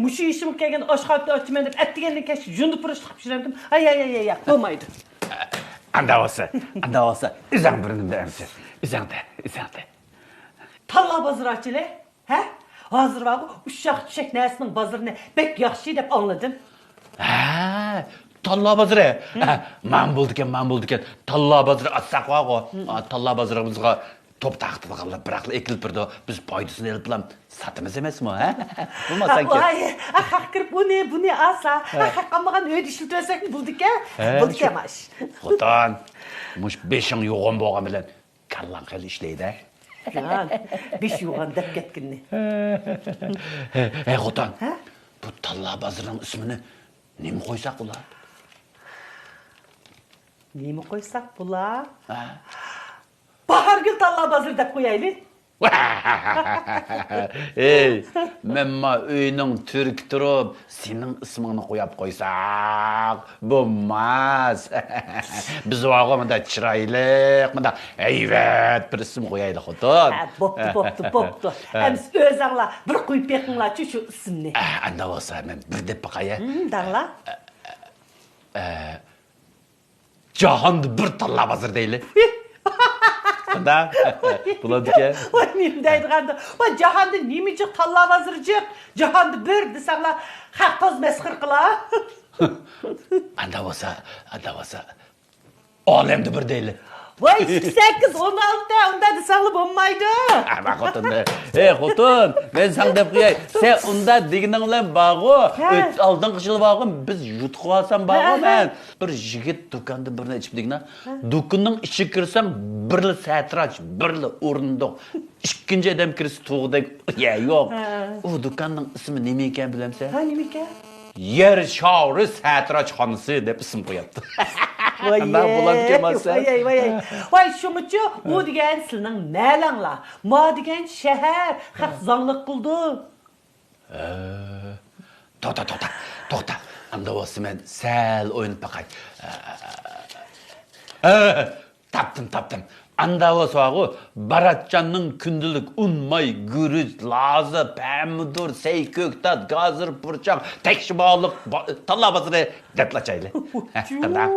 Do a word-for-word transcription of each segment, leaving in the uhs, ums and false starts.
مۇشۇ يېشىمغا كەلگەندە ئاشخانىدا ئاچىمەن دەپ، ئەتىگەندىن كەچكىچە يۇندى پۇرۇشلۇق پىشۇرامتىم. ھەي، ھەي، ھەي، ھەي، ياق، بولمايدۇ. ئەندا بولسا، ئەندا بولسا، ئۆزۈڭ بىر نېمە دە ئەمىسە. ئۆزۈڭ دە، ئۆزۈڭ دە. تاللا بازىرى ئاچىلى. ھە؟ ھازىر بارغۇ، ئۇششاق چۈشەك نەرسىنىڭ بازىرىنى بەك ياخشى دەپ ئاڭلىدىم. ھە، تاللا بازىرى. ھە، مانا بولىدىكەن، مانا بولىدىكەن. تاللا بازىرى ئاچساق بارغۇ. ئا، تاللا بازىرىمىزغا توپ تارقىتىدىغانلار بىراقلا ئېكىلىپ بېرىدۇ. بىز پايدىسىنى ئېلىپلا ساتىمىز ئەمەسمۇ، ھە؟ بولماسا كېرەك. ۋاي، ئا، خەق كىرىپ ئۇنى، بۇنى ئالسا، ئا، خەق ئالمىغان ئۆيدە ئىشلىتىۋەرسەكمۇ بولىدىكەن. ھە، بولىدىكەن شۇ. ماش. خوتۇن، مۇشۇ بېشىڭ يوغان بولغان بىلەن كاللاڭ خېلى ئىشلەيدۇ. جان، بېشى يوغان دەپ كەتكىنىنى. ھەي، ھەي، خوتۇن. ھە؟ بۇ تاللا بازىرىنىڭ ئىسمىنى نېمە قويساق بولا؟ نېمە قويساق بولا؟ ھە؟ باھارگۈل تاللا بازىرى دەپ قويايلى. ھەي، مەنما ئۆينىڭ تۈركى تۇرۇپ، سېنىڭ ئىسمىڭنى قوياپ قويساق بولماس. بىز بارغۇ مۇنداق چىرايلىق، مۇنداق ھەيۋەت بىر ئىسىم قويايلى، خوتۇن. ھە، بوپتۇ، بوپتۇ، بوپتۇ. ھە. ئەمىسە ئۆزەڭلار بىر قويۇپ بېقىڭلارچۇ شۇ ئىسىمنى. ئە، ئەندى بولسا مەن بىر دەپ باقاي. ھىم، دەڭلار. ئە، جاھاندا بىر تاللا بازىرى دەيلى. قانداق؟ بولىدىكەن. ۋاي، نېمە دەيدىغاندۇ؟ ۋاي، جاھاندا نېمە جىق تاللا بازىرى جىق؟ جاھاندا بىر دېسەڭلار، خەق تاز مەسخىرە قىلا. ئاندا بولسا، ئاندا بولسا، ئالەمدە بىر دەيلى. ۋاي، ئىككى، سەككىز، ئون ئالتە، ئۇنداق دېسەڭلار بولمايدۇ. ئەمە خوتۇن، ھەي خوتۇن، مەن ساڭا دەپ قوياي. سەن ئۇنداق دېگىنىڭ بىلەن بارغۇ، ھە. ئۆت-، ئالدىنقى يىل بارغۇ، بىز يۇتقۇۋالسام بارغۇ ھە، ھە. مەن. بىر يىگىت دۇكاندا بىرنى ئېچىپ دېگىنە، ھە. دۇكىنىنىڭ ئىچىگە كىرسەڭ، بىرلا سەتراچ، بىرلا ئورۇندۇق. ئىككىنچى ئادەم كىرسە تۇغۇدەك يەر يوق. ھە. ئۇ دۇكاننىڭ ئىسمى نېمە ئىكەن بىلەمسەن؟ ھە، نېمە ئىكەن؟ يەر شارى سەتراچخانىسى دەپ ئىسىم قويۇپتۇ. ۋاي، قانداق بولامدىكەن ماسا؟ ۋاي، ۋاي، ۋاي. ۋاي، شۇڭىچۇ ئۇ دېگەن سىلىنىڭ مەلەڭلار. ما دېگەن شەھەر، خەق زاڭلىق قىلىدۇ. ئە، توختا، توختا، توختا. ئەمدى بولسا مەن سەل ئويلىنىپ باقاي. ئە، تاپتىم، تاپتىم. ئەمدى بولسا بارغۇ، باراتجاننىڭ كۈندىلىك ئۇن، ماي، گۈرۈچ، لازا، پەمىدۇر، سەي، كۆكتات، گازىر، پۇرچاق، تەكشى باغلىق، با-، تاللا بازىرى دەپلا ئاچايلى. ھە، قانداق؟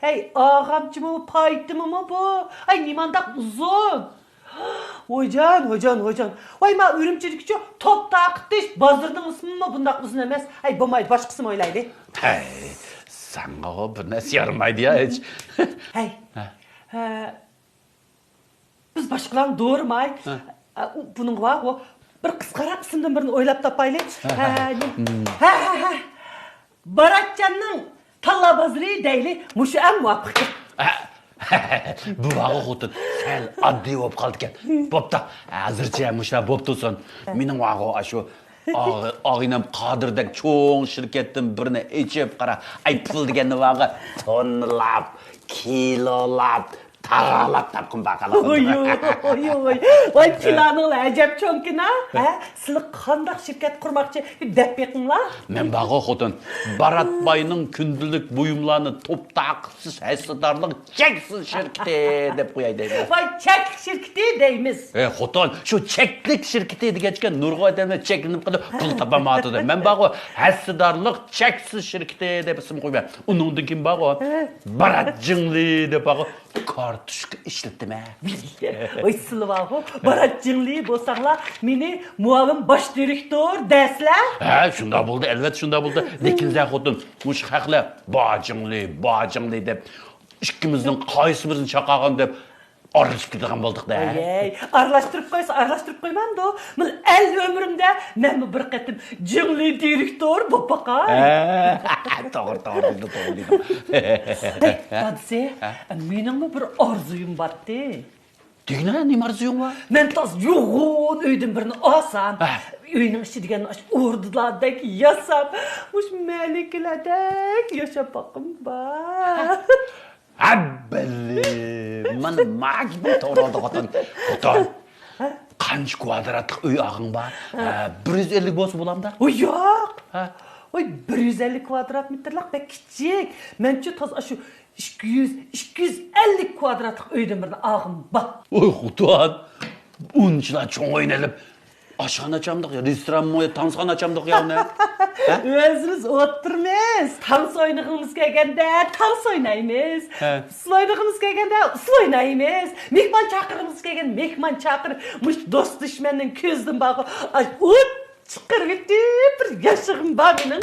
ھەي، ئاغامچىمۇ، پايتىمىمۇ بۇ؟ ھەي، نېمانداق ئۇزۇن؟ ۋايجان، ۋايجان، ۋايجان. ۋاي، ما ئۈرۈمچىدىكىچۇ توپ تارقىتىش بازىرىنىڭ ئىسمىمۇ بۇنداق ئۇزۇن ئەمەس. ھەي، بولمايدۇ، باشقىسىنى ئويلايلى. ھەي، ساڭىغۇ بىر نەرسە يارىمايدۇ يا ھېچ. ھەي. ھە. ھە، بىز باشقىلارنى دورىماي، ھە. ئە، ئۇ، بۇنىڭغا بار، ئۇ بىر قىسقىراق ئىسىمدىن بىرنى ئويلاپ تاپايلى. ھە، ھە، ھە. ھە، نېمە؟ ھە، ھە، ھە. باراتجاننىڭ تاللا بازىرى دەيلى، مۇشۇ ئەڭ مۇۋاپىق گەپ. بۇ بارغۇ خوتۇن سەل ئاددىي بولۇپ قالدىكەن. بوپتۇ، ھازىرچە مۇشۇلار بوپ تۇرسۇن. مېنىڭ بارغۇ ئاشۇ ئاغ-، ئاغىنەم قادىردەك چوڭ شىركەتتىن بىرنى ئېچىپ قارا. ئەي، پۇل دېگەننى بارغۇ توننىلاپ، كىلولاپ، تاغالاپ تاپقىن باقالا. ۋاي، ۋاي، ۋاي. ۋاي، پىلانىڭلار ئەجەب چوڭكىنا. ھە؟ سىلەر قانداق شىركەت قۇرماقچى؟ دەپ بېقىڭلار. مەن بارغۇ خوتۇن، بارات باينىڭ كۈندىلىك بۇيۇملارنى توپ تارقىتىش ھەسسىدارلىق چەكسىز شىركىتى دەپ قوياي دەيمەن. ۋاي، چەكلىك شىركىتى دەيمىز. ھە، خوتۇن، شۇ چەكلىك شىركىتى دېگەچكە نۇرغۇن ئادەملەر چەكلىنىپ قېلىپ پۇل تاپالمايۋاتىدۇ. مەن بارغۇ، ھەسسىدارلىق چەكسىز شىركىتى دەپ ئىسىم قويىمەن. ئۇنىڭدىن كېيىن بارغۇ، ھە. بارات جىڭلى دەپ بارغۇ، كارتوچكا ئىشلىتىمەن. ۋاي، سىلى بارغۇ، بارات جىڭلى بولساڭلار، مېنى مۇئاۋىن باش دىرېكتور دەسىلە. ھە، شۇنداق بولدى، ئەلۋەتتە شۇنداق بولدى. لېكىن سەن خوتۇن، مۇشۇ خەقلەر باجىڭلى، باجىڭلى دەپ، ئىككىمىزنىڭ قايسىمىزنى چاقىرغان دەپ ئارىلىشىپ كېتىدىغان بولدۇقتا. ۋاي، ئارىلاشتۇرۇپ قويسا، ئارىلاشتۇرۇپ قويمامدۇ؟ مانا ئەل ئۆمرۈمدە مەنمۇ بىر قېتىم جىڭلى دىرېكتور بولۇپ باقاي. ھە، توغرا، توغرا، توغرا، توغرا. ھەي، دادىسى، ھە؟ مېنىڭمۇ بىر ئارزۇيۇم بارتى. دېگىنە، نېمە ئارزۇيۇڭ بار؟ مەن تازا يوغان ئۆيدىن بىرنى ئالسام، ھە. ئۆينىڭ ئىچى دېگەن ئاشۇ ئوردىلاردەك ياسام، مۇشۇ مەلىكىلەردەك ياشاپ باققۇم بار. ھە، بەللى. مانا، ما گېپىڭ توغرا بولدى، خوتۇن. خوتۇن. ھە؟ قانچە كۋادراتلىق ئۆي ئاغىڭ بار؟ ھە. ھە، بىر يۈز ئەللىك بولسا بولامدا؟ ۋاي، ياق. ھە. ۋاي، بىر يۈز ئەللىك كۋادرات مېتىرلىق بەك كىچىك. مەنچۇ تازا ئاشۇ ئىككى يۈز، ئىككى يۈز ئەللىك كۋادراتلىق ئۆيدىن بىرنى ئاغىم بار. ۋاي، خوتۇن، ئۇنچىلا چوڭ ئۆينى ئېلىپ، ئاشخانا ئاچامدۇق يا، رېستورانمۇ يا، تانسىخانا ئاچامدۇق يا ئۇنى؟ ھە؟ ئۆزىمىز ئولتۇرىمىز. تانسا ئوينىغىمىز كەلگەندە تانسا ئوينايمىز. ھە. ئۇسسۇل ئوينىغىمىز كەلگەندە ئۇسسۇل ئوينايمىز. مېھمان چاقىرغىمىز كەلگەندە مېھمان چاقىرىپ، مۇشۇ دوست دۈشمەننىڭ كۆزىدىن بارغۇ ئاي ئوت چىقىرىۋېتىپ بىر ياشىغىم بار مېنىڭ.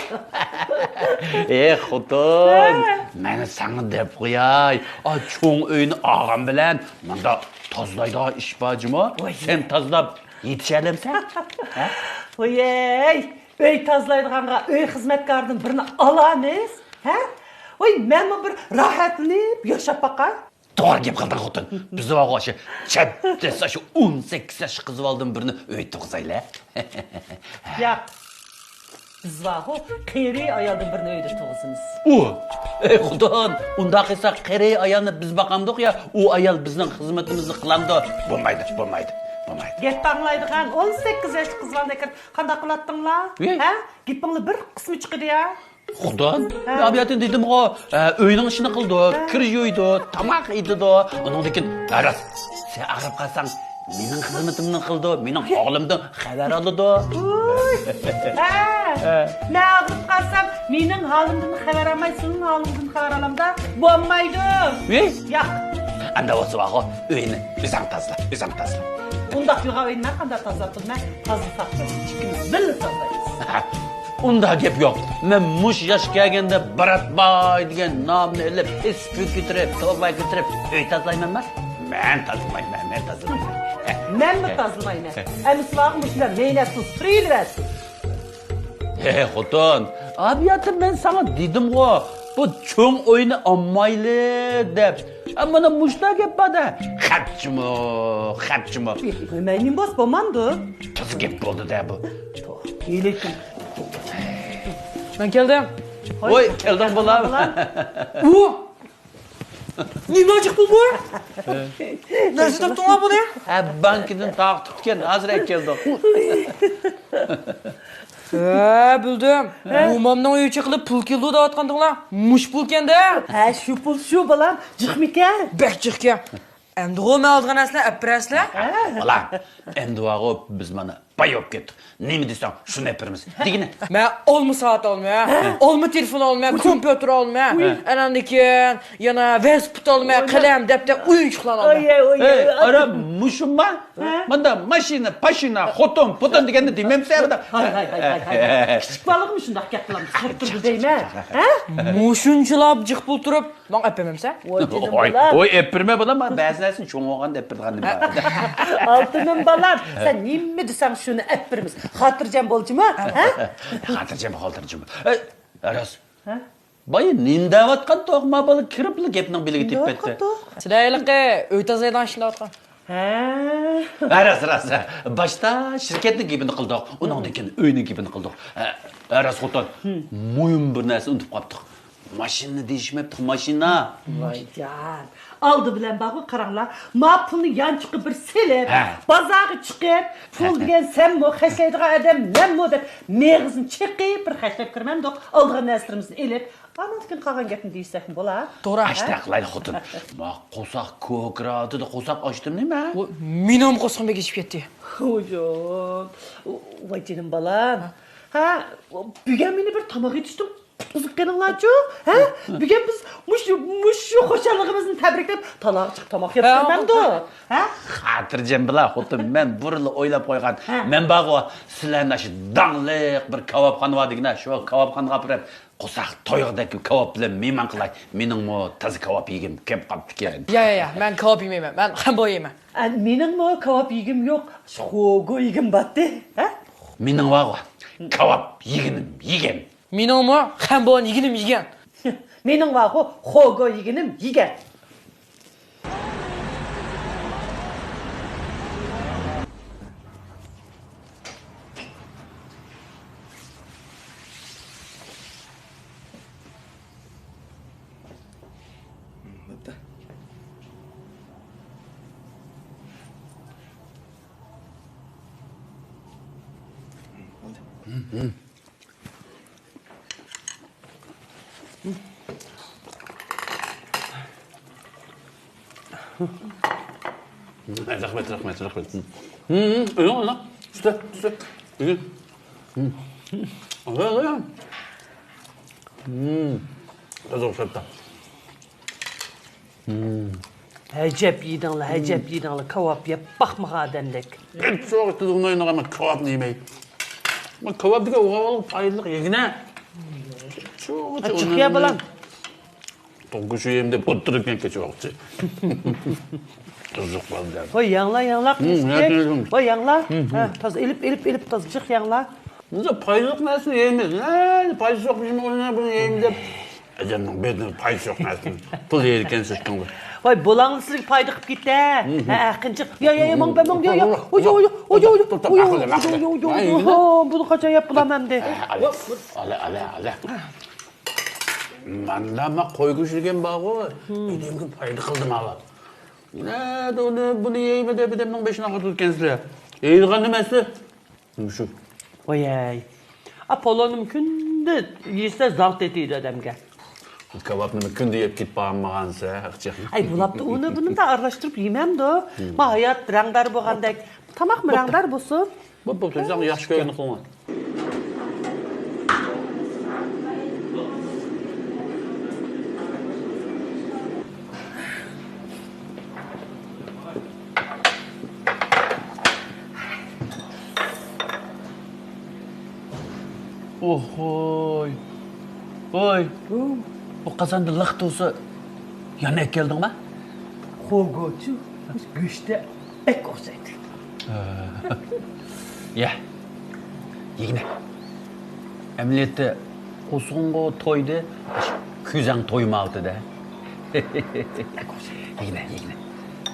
ئېي خوتۇن، ھە. مەن ساڭا دەپ قوياي، ئا چوڭ ئۆينى ئالغان بىلەن مۇندا تازىلايدىغان ئىش بار جۇمۇ. ۋاي. سەن تازىلاپ يېتىشەلەمسەن؟ ھە؟ ۋاي، ئۆي تازىلايدىغانغا ئۆي خىزمەتكارىدىن بىرنى ئالامىز، ھە؟ ۋاي، مەنمۇ بىر راھەتلىنىپ ياشاپ باقاي. توغرا گەپ قىلدىڭ خوتۇن. بىز بارغۇ شۇ چەت دەسسە شۇ ئون سەككىز ياشلىق قىز بالىدىن بىرنى ئۆي تۇغۇزايلى. ياق. بىز بارغۇ قېرى ئايالدىن بىرنى ئۆيدە تۇغۇزىمىز. ئۇ، ئەي خوتۇن، ئۇنداق قىلساق قېرى ئايالنى بىز باقامدۇق يا، ئۇ ئايال بىزنىڭ خىزمىتىمىزنى قىلامدۇ؟ بولمايدۇ، بولمايدۇ، بولمايدۇ. گەپ ئاڭلايدىغان ئون سەككىز ياشلىق قىز بالىنى ئەكىرىپ قانداق قىلاتتىڭلار؟ ۋىي. ھە؟ گېپىڭلار بىر قىسمى چىقىدۇ يا. خوتۇن، ھە. ئابىياتىن دېدىمغۇ، ئە، ئۆينىڭ ئىشىنى قىلىدۇ، ھە. كىر يۇيىدۇ، تاماق ئېتىدۇ. ئۇنىڭدىن كېيىن، ھە، راست، سەن ئاغرىپ قالساڭ، مېنىڭ خىزمىتىمنى قىلىدۇ، مېنىڭ ھالىمدىن خەۋەر ئالىدۇ. ۋۇي، ھە. ھە. مەن ئاغرىپ قالسام، مېنىڭ ھالىمدىن خەۋەر ئالماي، سېنىڭ ھالىڭدىن خەۋەر ئالامدا؟ بولمايدۇ. ۋىي. ياق. ئاندا بولسا بارغۇ، ئۆينى ئۆزۈڭ تازىلا، ئۆزۈڭ تازىلا. ئۇنداق يوغان ئۆينى مەن قانداق تازىلاپ تۇرىمەن؟ تازىلىساق، ئىككىمىز بىللە تازىلايمىز. ئۇنداق گەپ يوق. مەن مۇشۇ ياشقا كەلگەندە بارات باي دېگەن نامنى ئېلىپ، ئېسىپ كۆتۈرۈپ، توۋا كۆتۈرۈپ، ئۆي تازىلايمەنما؟ مەن تازىلىمايمەن، مەن تازىلىمايمەن. مەنمۇ تازىلىمايمەن. ئەمىسىلەرغۇ مۇشۇنداق مەينەتسىز تۇرۇۋېرىۋەرسۇن. ھەي خوتۇن، ئابىياتىن مەن ساڭا دېدىمغۇ، بۇ چوڭ ئۆينى ئالمايلى دەپ. ئە، مانا مۇشۇنداق گەپ بار-دە. خەپ جۇمۇ، خەپ جۇمۇ. مەن نېمە بولسا بولمامدۇ؟ تازا گەپ بولدى-دە بۇ. مەن كەلدىم. ۋوي، كەلدىڭ بالام. ئۇ! نېمە جىق پۇل بۇ؟ نەرسە تاپتىڭلار بۇنى؟ ھە، بانكىدىن تارتىپتىكەن، ھازىر ئەكەلدۇق. ھە، بىلدىم. مومامنىڭ ئۆيى چېقىلىپ پۇل كېلىدۇ دەۋاتقانتىڭلار. مۇشۇ پۇلكەن-دە. ھە، شۇ پۇل شۇ، بالام. جىقمىكەن؟ بەك جىقكەن. ئەمدىغۇ مەن ئالىدىغان نەرسىلەرنى ئەپ بېرەرسىلەر؟ بالام، ئەمدى بارغۇ بىز مانا باي بولۇپ كەتتۇق. نېمە دېسەڭ، شۇنى ئەپىرىمىز. دېگىنە. مەن ئالما سائەت ئالىمەن، ئالما تېلېفون ئالىمەن، كومپيۇتېر ئالىمەن. ئاناندىن كېيىن يەنە ۋېلىسىپىت ئالىمەن، قەلەم، دەپتەر، ئويۇنچۇقلارنى ئالىمەن. ئوي، ئوي، ئوي، ئوي. ئاي، ئاي. مۇشۇما؟ ھە؟ مانا ماشىنا، پاشىنا، خوتۇن، پۇتۇن دېگەننى دېمەمسەن؟ ھاي، ھاي، ھاي، ھاي، ھاي. كىچىك بالىغىمۇ شۇنداق گەپ قىلامدۇ، سوتتۇردى دەيمەن. ھە؟ مۇشۇنچىلاپ جىق پۇل تۇرۇپ، ماڭا ئەپ بەرمەمسەن؟ ۋوي، جېنىم ۋوي، بالام. ۋوي، ئەپ بەرمە بالام، مانا بەزى نەرسىنى چوڭ بولغاندا ئەپ بېرىدىغان نېمە بار. ئالتۇنۇم بالام، سەن نېمە دېسەڭ شۇنى ئەپ بېرىمىز. خاتىرجەم بولچىما، ھە؟ خاتىرجەم، خاتىرجەم. ئەي، راست. ھە؟ بايا نېمە دەۋاتقان توق، ما بالا كىرىپلا گەپنىڭ بېلىگە تېپىپ كەتتى. توق. سىلەر ھېلىقى ئۆي تازىلايدىغان ئىشنى دەۋاتقان. ھە. ھە، راست، راست. باشتا شىركەتنىڭ گېپىنى قىلدۇق، ئۇنىڭدىن كېيىن ئۆينىڭ گېپىنى قىلدۇق. ھە، راست خوتۇن، مۇھىم بىر نەرسىنى ئۇنتۇپ قاپتۇق. ماشىنىنى دېيىشمەپتۇق، ماشىنا. ۋايجان. ئالدى بىلەن بارغۇ، قاراڭلار. ما پۇلنى يانچۇققا بىر سېلىپ، ھە. بازارغا چىقىپ، پۇل ھە، ھە. دېگەن سەنمۇ، خەجلەيدىغان ئادەم مەنمۇ دەپ مېغىزنى چېقىپ بىر خەجلەپ كىرمەمدۇق. ئالىدىغان نەرسىلىرىمىزنى ئېلىپ، ئانىڭدىن كېيىن قالغان گەپنى دېيىشسەكمۇ بولا؟ توغرا. ئاشتاق قىلايلى خوتۇن. ما قورساق كوكىرا ئالدىدا قورساق ئاچتىم نېمە؟ ۋوي، مېنىڭمۇ قورسىقىم بەك ئېچىپ كەتتى. ۋايجان. ۋاي جېنىم بالام. ھە، بۈگۈن مېنى بىر تاماق ئېتىشتىن قۇتقۇزۇپ قېلىڭلارچۇ، ھە؟ بۈگۈن بىز مۇشۇ، مۇشۇ خۇشاللىقىمىزنى تەبرىكلەپ، تالاغا چىقىپ تاماق يەپ ھە، كىرمەمدۇ؟ ھە؟ خاتىرجەم بولا، خوتۇن، مەن بۇرۇنلا ئويلاپ قويغان. ھە. مەن بارغۇ، سىلەرنى شۇ داڭلىق بىر كاۋاپخانا بار دېگىنە، شۇ كاۋاپخانىغا ئاپىرىپ، قورساق تويغۇدەك كاۋاپ بىلەن مېھمان قىلاي. مېنىڭمۇ تازا كاۋاپ يېگۈم كەپ قاپتىكەن. يا، يا، يا، مەن كاۋاپ يېمەيمەن، مەن خەنبو يەيمەن. ئە، مېنىڭمۇ كاۋاپ يېگۈم يوق، خوگو يېگۈم بارتى، ھە؟ مېنىڭ بارغۇ، كاۋاپ يېگىنىم يېگەن. مېنىڭمۇ خەنبوۋان يېگىنىم يېگەن. مېنىڭ بارغۇ، خوگو يېگىنىم يېگەن. رەھمەت، رەھمەت، رەھمەت. ھىم، ھىم، ئۆيۈڭ ئانا. تۈستە، تۈستە. ئىگە. ھىم. ئالا، ئالا. ھىم. تازا ئوخشاپتۇ. ھىم. ئەجەب يېدىڭلار، ئەجەب يېدىڭلار. كاۋاپ يەپ باقمىغان ئادەمدەك. ھېچ سوغۇق تۇزغۇناينىغان كاۋاپنى يېمەي. مانا كاۋاپتىكى ئوغا پايدىلىق يېگىنە. چوغىچە جىق يە بالام. توققۇزۇنچى يېرىمدە ئولتۇرۇپ كەتكەن كېچە ۋاقتى. قىزىق بالىلار. ۋاي ياڭلا، ياڭلا، ھىم، قىزىق. ۋاي ياڭلا. ھىم. ھە، تازا ئېلىپ، ئېلىپ، ئېلىپ، تازا جىق ياڭلا. بىز پايدىلىق نەرسىنى يەيمىز. ھە، پايدىسى يوق، بىز ئۇنى بۇنى يەيمىز دەپ. ئەجەمنىڭ بېتىنىڭ پايدىسى يوق نەرسىنى. پۇل يەيدىكەنسىز شۇڭا. ۋاي بۇلاڭلار سىزگە پايدا قىلىپ كېتە. ھە، ھەققىنچە. يا، يا، يا، ماڭ بەر، ماڭ، يا، يا. ئوي، يا، ئوي، يا. بۇنى قاچان يەپ بولامەن دەي. ۋاي، ۋاي. ئالە، ئالە، ئالە. ماندا ما قوي گۆشى دېگەن بارغۇ. بېدەمگە پايدا قىلدى ماۋا. نەدە ئۇنى، بۇنى يەيمەن دەپ بېدەمنىڭ بېشىنى ئاغرىتىدىكەنسىلەر. يەيدىغان نېمە ئەسلى؟ مۇشۇ. ۋايەي. ئا، پولونىم كۈندە يېسە زاغ تېتىيدۇ ئادەمگە. كاۋاپنىمۇ كۈندە يەپ كېتىپ بارمىغانسە، ئاقچى. ئەي، بولاپتۇ، ئۇنى بۇنى دا ئارىلاشتۇرۇپ يېمەمدۇ. ما ھايات رەڭدار بولغاندەك، تاماقمۇ رەڭدار بولسۇن. بوپتۇ، بوپتۇ، ياخشى كۆرگەن قىلىڭ. ئوھوي. ۋوي. بۇ قازاندا لىق تۇرسا، يەنە ئەكەلدىڭما؟ خوگوچۇ، گۆشتە بەك ئوخشايدۇ. يە، يېگىنە. ئەمەلىيەتتە قورسىقىڭغۇ تويدى، كۆزۈڭ تويمايۋاتىدۇ. يېگىنە، يېگىنە.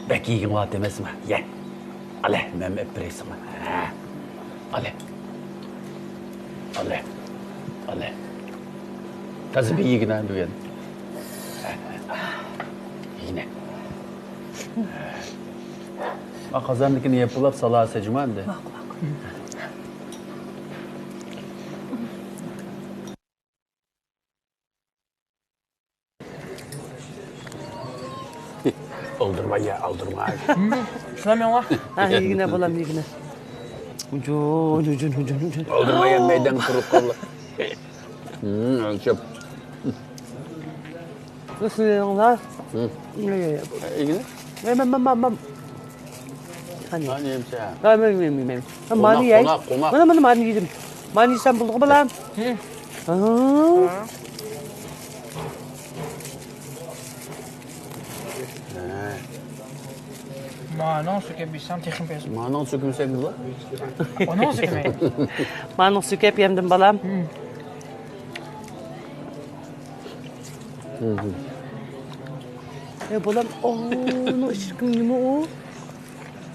بەك يېگۈڭ بار ئەمەسمۇ؟ يە. ئالە، مەن ئېلىپ بېرەي ساڭا. ھە. ئالە. ئالە. ئالە. تازا بىر يېگىنە بۈگۈن. يېگىنە. ما قازاندىكىنى يەپ بولاپ سالاسە جۇما ئەمدى. ئالدىرماي يە، ئالدىرماي. سىلەر مېڭە. ھە، يېگىنە بالام، يېگىنە. ھۇجۇن، ھۇجۇن، ھۇجۇن، ھۇجۇن. ئالدىرماي يە، مەيدەڭ قۇرۇپ قالدى. ھىم، ئۆلچەپ. بىسمىللاھىررەھمانىررەھىم. ھىم. يە، يە، يە. ئىگىلە. يە، مەن، مەن، مەن، مەن. قانى. قانى يەمسە. ھە، مەن، مەن، مەن، مەن. مانا، قوناق، يەي. قوناق، قوناق. مانا، مانا، مانى يېدىم. مانى يېسەم بولدىغۇ بالام. ھىم. ھا. ھە. مانىڭ سۆكۈپ يېسەڭ تېخىمۇ پەس. مانىڭ سۆكۈمسەك بۇ؟ ئۇنىڭ سۆكۈمەي. مانىڭ سۆكۈپ يەمدىم بالام. ھىم. ھىم، ھىم. ئە، بالام، ئۇنىڭ ئىچىدىكى نېمە ئۇ؟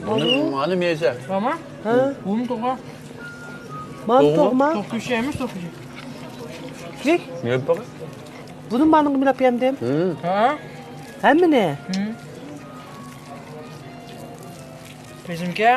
مانا، مانا مېزە. ماما؟ ھە؟ بۇمۇ توغرا. مانا توغرا. توغرا. توق گۆشى ئەمەس، توق گۆشى. كېك؟ يەپ باقاي. بۇنى مانىڭغا مىلاپ يەمدىم. ھىم. ھە؟ ھەممىنى؟ ھىم. بىزنىڭكى